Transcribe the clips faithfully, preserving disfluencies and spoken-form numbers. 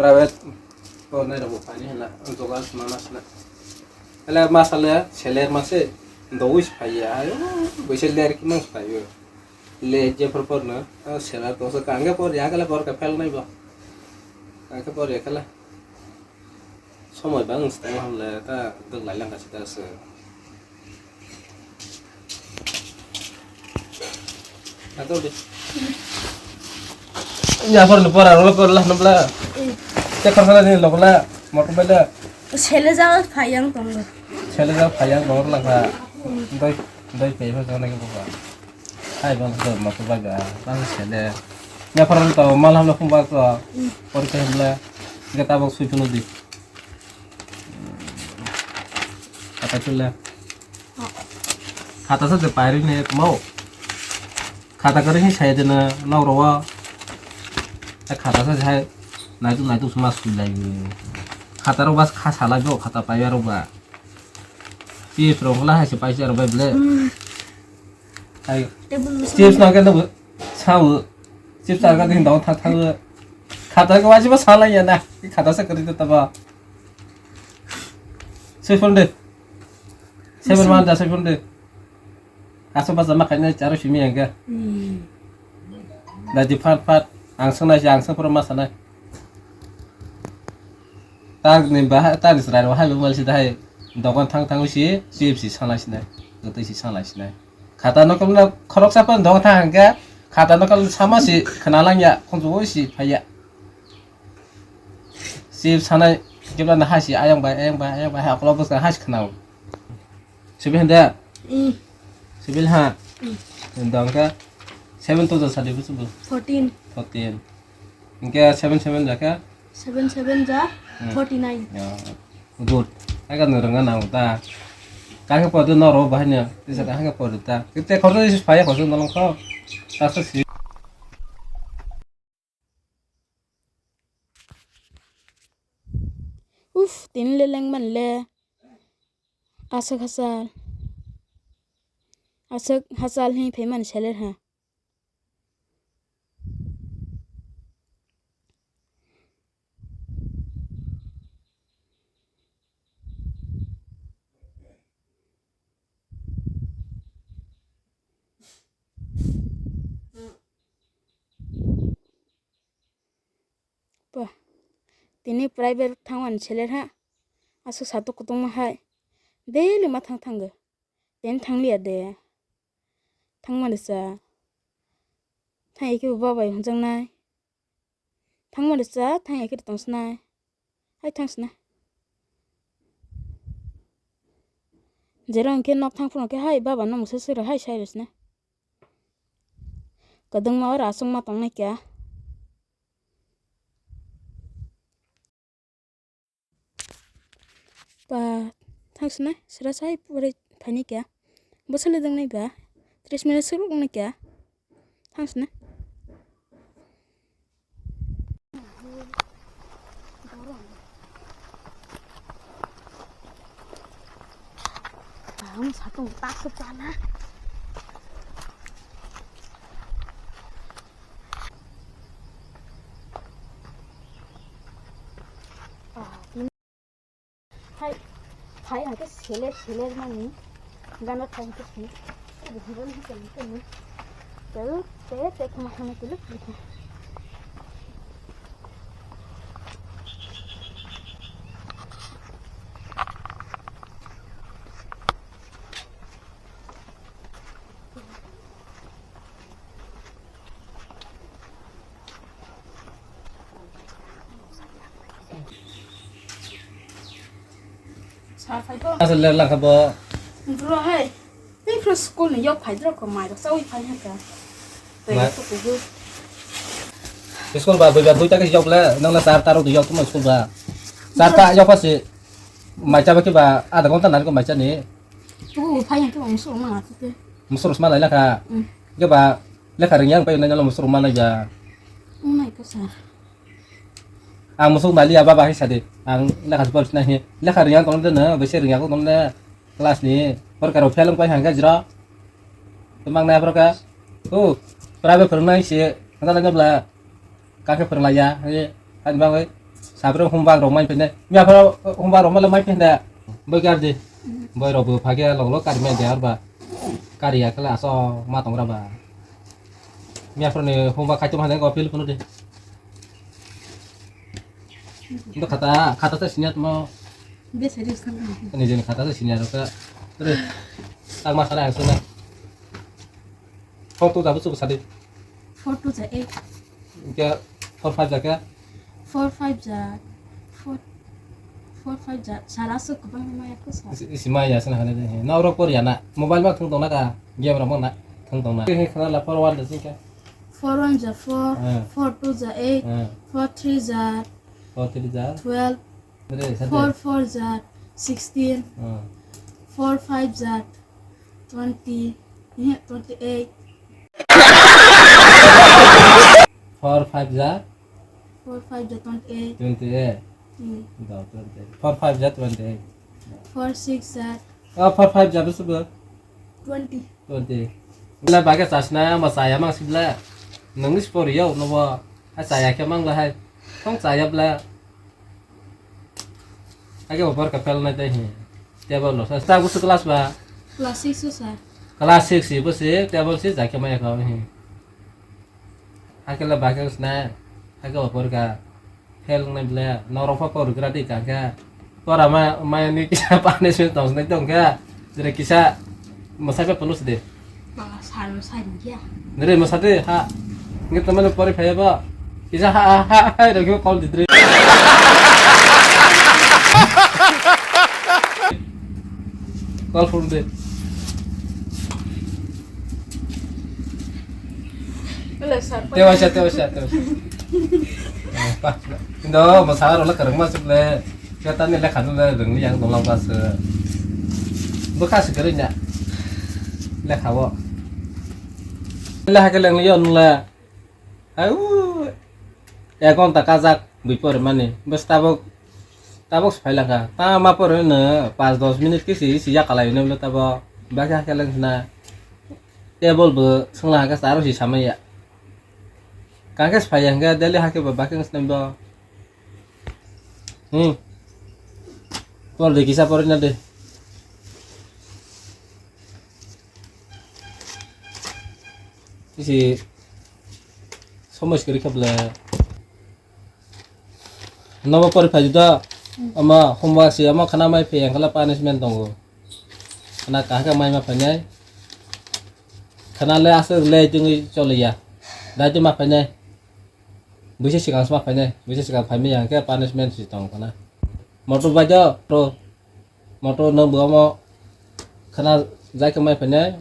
Private pornai rok bo phaini hwnla, joga sima ma sina. Hwnla ma sale seler ma se dogwi se phaiya, ayo, bwsai ler ki mang se phaiyo. Le je por por no, ah, seler tong se kangke por ya kala por ka fel nai bo. Kangke por ya kala. Somoi bang se tong hwnle ta dwk lai lang ka se ta se. Ato de. Ya por no por aro por lah nabla. Te khor khala ni lokla motor bela. Sele ja phayang tongo. Sele ja phayang tongo lang kha. Doi doi pe ho jana ki baba. Hai bang to motor bela. Bang sele. Ya por to mal hamla phung ba to. Por ke hamla. Ga tabok sui phunu di. Kata chula. Khata sa je pairi ne mo. Khata kare hi sai de na nau ro wa. Ta khata sa jai nai tu nai tu sma sui lai. Khata ro bas kha sala jo khata pai ro ba. Chips ro la hai se pai se ro ba ble. Ai. Table chips na ke no sao. Chips ar ka din dong tha tha. Khata ko wajiba sala ya na. Khata sa kare ta ba. Sui phone de. Seven man da seven de. Aso basa ma khaina charo simi ang ga. Hmm. Da di phat phat ang sangnai si ang sang pura ma sanai. Tag ni ba tag ni srai ro hai mal si dai. Dogan thang thang si chips si sanai sinai. Gotoi si sanai sinai. Khata no kom na khorok sa pon dogan thang ang ga. Khata no kom sama si khana lang ya. Khon si phai ya. Chips sanai kebla na hai si ayang bai ayang bai ayang bai ha kolo bwskang hai si khana. Sibil hande? Mm. Sibil ha? Mm. Dong ka seven thousand sadi busu bu? Fourteen. Fourteen. Hingke seven seven jaka? Seven seven ja, hmm, forty nine. Ya, good. Aga no ranga na ta. Kake podo no ro bahai ne. Tisa kake podo ta. Kite khordo isi phaya khordo no longkho. Tasa si. Uff, tini le lengman le. Aswk hachal. Aswk hachal hwnwi phaimani seler ha. Ba, tini private thangmani seler ha. Aswk satok kutungma hai. Daily ma thang thango. Tini thangliya de. Thangma rwsa. Thang ekhe bo babai hwnjaknai. Thangma rwsa, thang ekhe tongsinai. Hai thangsinai. Jero hwnkhe nok thang phano khe hai baba no mwsai sero hai sai rwsinai. Kwdwngma oro aswkma tongnai kha. Ba thangsinai sera sai pore phaini kha. Bosole dwngnai ba tris minute suru wngnai kha. Thangsinai. Ang satung tak kepala. Hai, hai, hai, seler, seler mani. Gana thang ke si. Buhiran hi kan kan. Tel, te, te, kuma hana tulu. Sa phai to. Asal le lakha bo. Bro hai. Tei phro school ni yok phai dro ko mai rok sawi phai ha ka. Tei ma- to kugu. School ba bui ba dui ta ke yok le, nang le char ta rok yok ma school ba. Char ta yok pa si mai cha ba ke ba ada gonta nan ko mai cha ni. Kugu phai ha to ang so ma te. Musur sma lai lakha. Mm. Ke ba lekha ringya ang pai nai lo musur ma lai ja. Nai ko sa. Ang musuk naliya baba hai sadi. Ang lekha sibol sinai hi. Lekha ringya tong de na, bese ringya ko tong de. Class ni porkaro fail wng pai hangka jira. Tumang na porka. O, private phwrwngnai se, handa lai bla. Kake phwrwnglaiya, hai, hai bang oi. Sabro homework rok mai phinde. Miya pharo homework rok mala mai phinde. Boi gardi. Boi rok bo phage log log kari mai de arba. Kari ya kala aso ma tong raba. Miya pharo ni homework khai to ma de go fill phunu de. Ndo khata, khata sa senior mo. Be serious kan. Ni jeni khata sa senior ka. Re. Tak ma sala ang suna. Four two jabu chubu sadi. Four two ja eight. Kya four five ja kya? Four five ja. Four, four five ja. Sara su kubang ma ya ko sa. Isi, isi ma ya sana hane de. Na oro por ya na. Mobile ma thung tong na ka. Game ro mo na. Thung tong na. He khana la four one de sing kya? Four one ja four, ah, four two ja eight, ah, four three ja, four three ja twelve, re, sa de. Four four ja sixteen, ah, four five ja twenty, eh, twenty eight. Four five ja? Four five ja twenty eight. Twenty eight. Hmm. Da, twenty eight. Four five ja twenty eight. Four six ja. Ah, four five ja besu bo? Twenty. Twenty. Wala baga chasna ma chaya mang sibla. Nangni spori yau no bo. Ha chaya khe mang la hai. Thong chaya bla. Age upor ka pel na dai hi. Table lo sa. Sta gusu class ba? Class six o sir. Class six si bo si table si ja khe mai ka hi. Hakhe la baga chasna. Age upor ka. Fail wngnai ble, norok pha porigra di kang kha. Pora ma, ma ni kisa punishment tong sinai tong kha. Jere kisa mwsai pha phunuk sidi. Ba, sar mwsai ni ya. Nere mwsa di, ha. Nge tamani pori phai ba. Kisa ha, ha, ha, ha, rokhe call di dre. Call phone de. Tewa sa, tewa sa, tewa sa. Indo masala rola kereng masuk le. Kata ni lekha dulu le rengni yang dolang pas. Bukha si kereng ya. Lekha wo. Lekha ke lengni yon le. Ayu. Ek ghonta kajak bui pore mani. Bes tabok, tabok se phailangkha. Ta ma pore no pas dos minute kisi isi yakalai no le tabok. Bakha keleng sna. Table bo sengla hakhe aro si samaya. Kangkhe se phaiya hingkhe daily hakhe bo bakhe sna bo. Hmm. Por de kisa pore na de. Isi somoi sikiri khabla. Nobo pori phai do. Ama homework si ama khana mai phe angkala punishment tongo. Khana kahka mai ma phainai. Khana le aswk le jengwi choliya. Dai ma phainai. Buisa sikang ma phainai. Buisa sikang phaimai angkhe punishment si tong khana. Motor bai do pro. Motor no bo omo khana jai khe mai phainai,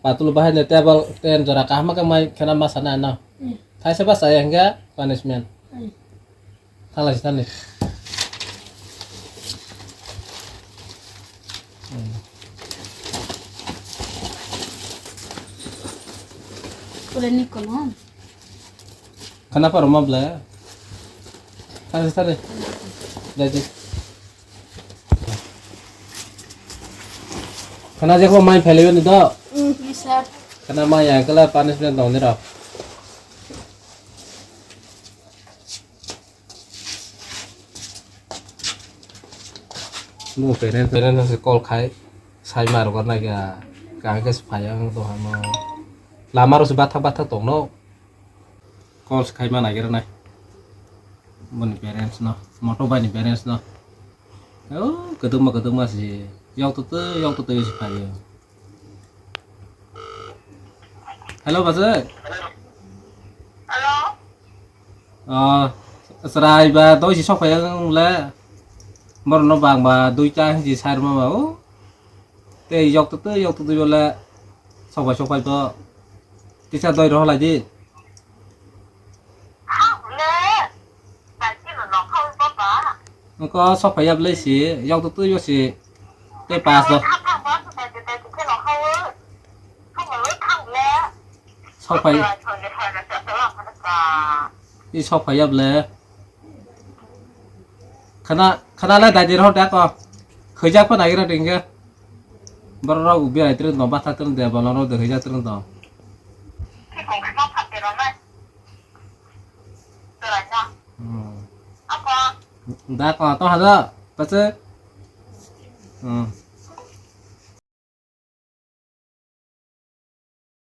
patul bahai ni table ten jora kaham khe mai khana ma sana no. Hmm. Thaisa ba saya hingga punishment. Hmm. Thala sitani. Hmm. Pura ni kono. Khana paro ma ble. Thala sitani. Jadi. Khana jeko mai phailaiyo ni do? Mm, yes, sir. Khana mai ya kala punishment dong ni rok. Mo parent, parent se call khai sai ma rok na kya kang ke phai ang to hamo. Lama ro se bathak bathak tong no. Calls khai ma naigira nai. Boni parents no, moto bai ni parents no. Oh, kaduma kaduma si. Yok to to, yok to to si phayo. Hello, bajai. Hello. Ah, serai ba doi si sok phai ang le. Bor no bang ba duita si sar ma ba. Oh. Tei yok to, tei yok to, tei bole sok bai, sok bai to. Tisa doi roh lai di. Engko sok phai yab le si, yok to, tei yo si. Tei pas do. Sok phai. I sok phai yab le. Khana, khana le dai di roh da ko. Khwijak pa naigra ding ge. Borok rok ubi ai tren tong, batha tren de, bolong rok de hwijak tren tong. Hmm. Da ko to hado. Pace. Hmm.